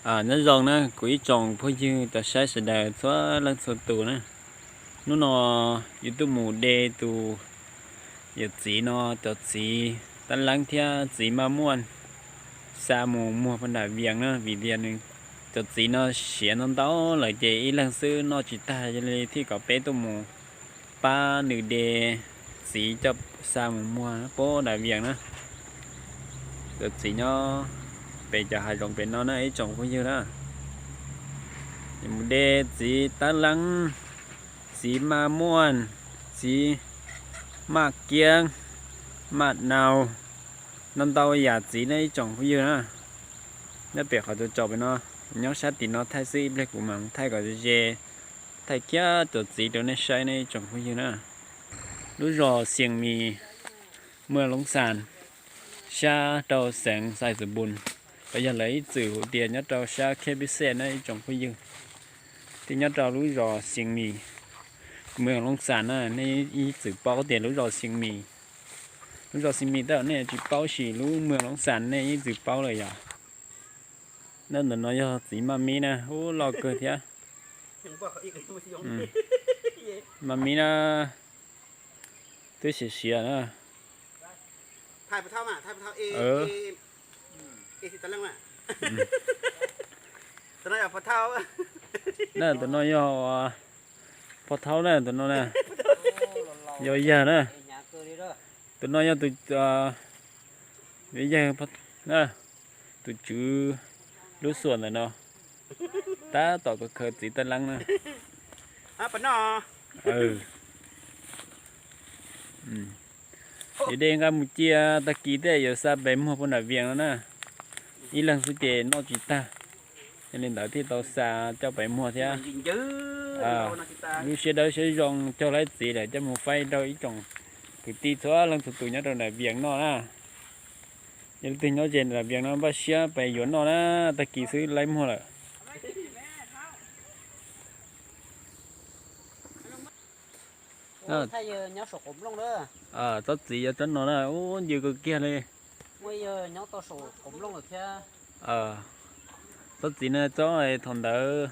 Nyob zoo na kuv ib tsoom phooj ywg cov saib sawv daws txhua leej txhua tus na. Hnub no yus tuaj mus de tus yawm txiv no cov txiv tab leeb thiab txiv maj muaj xa mus muag poj nram Vias na, vim tias nws cov txiv no siav ntau ntau lawm ces ib leeg xwb noj tsis tag, yog li thiaj kom peb tuaj mus pab nws de txiv coj xa mus muag poj nram Vias na. Cov txiv nyob pem cov hav zoov pem no na ib tsoom phooj ywg na. Mus de txiv tab leeb, txiv maj muaj, txiv maj kiab, maj nau, ntau ntau yam txiv na ib tsoom phooj ywg na. Nyob pem qhov tsaus tsaus pem no, nyob sab tim no thaij xwb, ib pliag kuv mam thaij kom ze, thaij kiag cov txiv rau nej saib ne ib tsoom phooj ywg na. Lub zos Xias Mis, muaj Loob Xas, sab rau xeev Xais Xus Npus, los yog lawv ib txwm hu tias nyob rau sab Kheb Pib Xej na ib tsoom phooj ywg. Thiab nyob rau lub zos Xias Mis, muaj Loob Xas na, nej ib txwm paub tias lub zos Xias Mis, lub zos Xias Mis tej nej tsis paub, sis lub muaj Loob Xas nej ib txwm paub lawm yom. Ntawm no yog txiv maj mib na, ub loj kawg thiab. Maj mib na, twb siav siav na. Na tus no yog pov thaub na, tus no na, yog yawg na. Tus no yog tus, yog yawg, tus tswv lub xuam ntawm no, tab tom khaws txiv tab leeb na. Yuav de nqa mus cia tag kis thiaj yuav xa pem muag poj nram Vias no na. Ib leeg xwb ces noj tsis tag, yog li ntawd thiaj tau xa coj pem muag thiab. Lub siab dawb siab zoo cog laib txiv lawm coj mus faib rau ib tsoom kwv tij txhua leej txhua tus nyob rau nram Vias noj na. Yog leej twg nyob ze nram Vias no npaj siab pem yuav noj na, tag kis xwb laib muag lawm. Tsob txiv yog tsob no na, ub ncw kawg kiag li. Tsob txiv no tsob thaum ntawd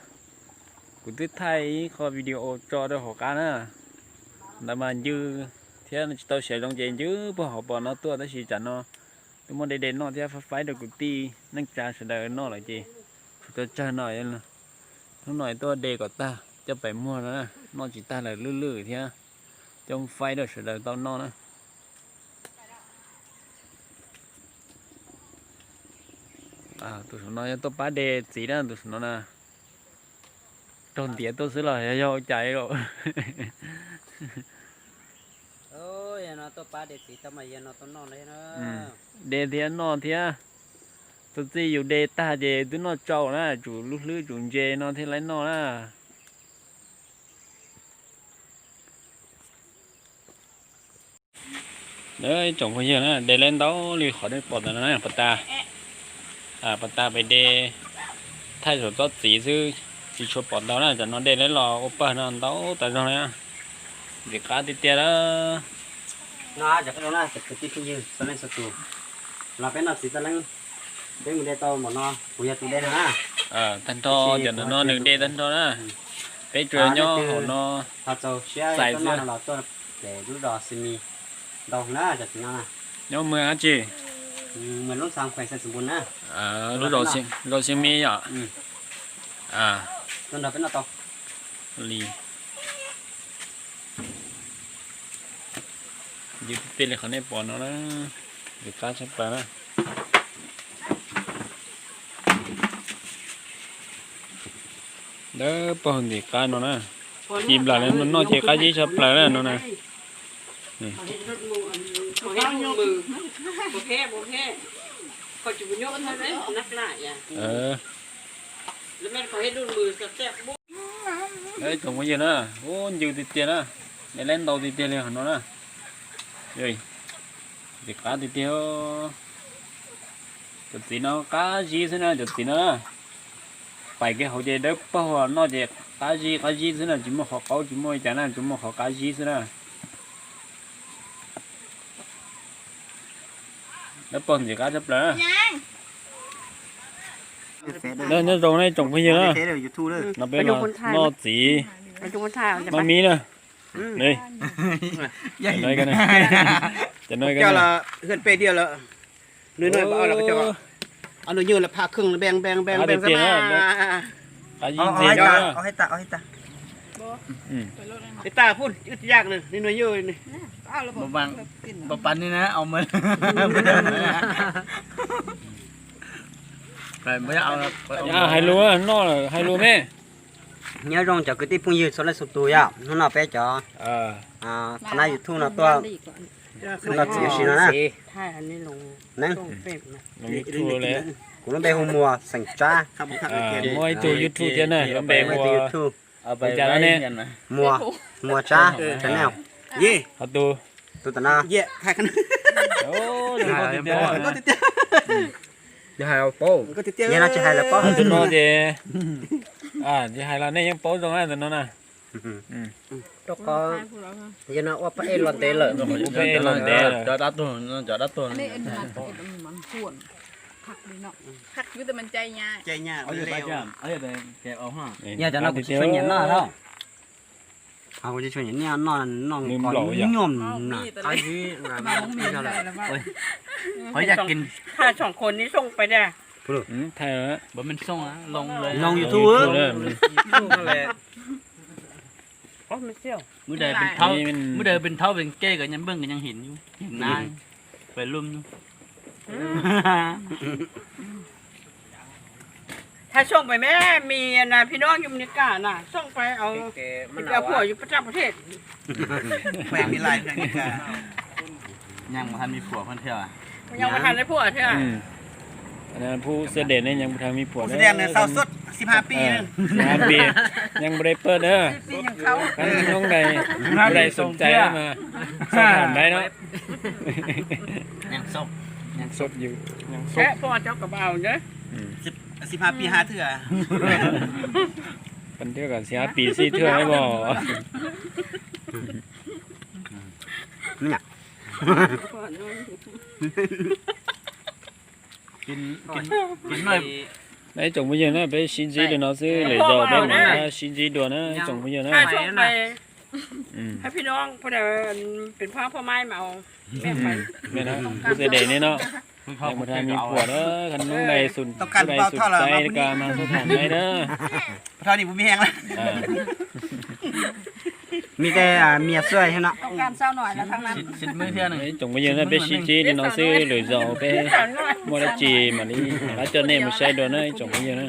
kuv twb thaij ib qho video tso rau hauv qab na, ntawd mas ncw thiab tsis tau siav zoo ces ncw puag hauv pos no tuaj, tab sis tsam no twb muab de de noj thiab faib faib rau kwv tij neej tsa sawv daws noj lawm ces tshuav tsawg tsawg no. Hnub no tuaj de kom tag coj pem muag no, noj tsis tag lawm lwj lwj thiab coj faib rau sawv daws tau noj na. Tus saum no yog tuaj pab de txiv na, tus saum no na. Raug ntiav tuaj xwb los yog ua cas li lawm. De thiab noj thiab. Txog txij yus de tag ces twb noj tsau na, tsum lub hlwb tsum ntse no thiaj laib noj na. Ib tsoom phooj ywg na, de laib ntau li qhov nej pom ntawm no na, pas tas, pas tas pem de, thaij saum tsob txiv xwb, tsis tshua pom ntau na, tam no de laib los ua pawg no ntau tas zog na. Ntxim qab tiag tiag lawm. No cov kwv tij phooj ywg txhua leej txhua tus, los peb noj txiv taj leeb, peb mus de tau npaum no, kuv yog tus de no na. Tag nrho cov ntawm no nws de tag nrho na. Peb tsuas nyob hauv no txais xwb. Pem lub zos Xees Mis ntau na, cov txiv no na. Nyob muag dab tsi? Lub zos Xees Mis yom. Li ntxim tiag tiag li qhov nej pom no na, ntxim qab tshaj plaws na. Dawb paug ntxim qab no na. Ci nplam li no noj ces qab zib tshaj plaws na no na. Ib tsoom phooj ywg na, ub ncw tiag tiag na, de laib ntau tiag tiag li qhov no na. Ntxim qab tiag tiag. Cov txiv no qab zib xwb na, cov txiv no na. Pais kiag hauv ces dawb paug, noj ces qab zib qab zib xwb na, tsis muaj qhov qaub tsis muaj li cas na, tsis muaj qhov qab zib xwb na. Dawb paug ntxim qab tshaj plaws. Nyob zoo nej tsoom phooj ywg na, no peb los noj txiv mab mib na. Cov no, cov no, cov no, cov no, cov no, Hais lus, noj hais lus me. Nyob zoo cov kwv tij phooj ywg txhua leej txhua tus yom, hnub no peb cov qhov nab YouTube no tuaj noj txiv ua si no na. Kuv lub npe hu Muas xeem Tsab. Muaj ib tug YouTube thiab na, lub npe hu YouTube. Muas, Muas Tsab channel. Ho tus, tus tam no. Yog no tsis hais lawv paub. Tus no ces, tsis hais los nej yeej paub zoo na tus no na. Rau qhov yog no ua pab ej los ntev lawm. Ua pab ej los ntev lawm. Yog cov no kuv tsis tshua nyiam noj thiab. Kuv tsis tshua nyiam noj, noj qos nyuam na. Qhov yog, thaij tshoom khuv ni sooj pais tiag. Loo YouTube. Muaj dais pes thaub pes kej kom nyeej npeej kom nyeej him, him na, pais lum. Thaij sooj pais me, mis na phim noj yus nis kam na, sooj pais, phuam yus pab raj pab thej. Phub xwb dej ne,ยังไม่ทันมีผัวนะ สิบห้าปี ยังไม่ได้เปิดเด้อ น้องใด ผู้ใดสนใจมาสอบถามได้เนาะ ยังโสดอยู่ ยังโสด สิบห้าปีห้าเทื่อ ปันเทื่อก่อน สิบห้าปีสี่เทื่อได้บ่ Ib tsoom phooj ywg na, peb sib ntsib li no xwb, lwm zaus peb mam sib ntsib dua na ib tsoom phooj ywg na. ผู้ใดสนใจก็มาสอบถามได้เด้อ Ib tsoom phooj ywg na, peb sib ntsib li no xwb, lwm zaus peb muaj dab tsi mam li rov qab coj nej mus saib dua na ib tsoom phooj ywg na.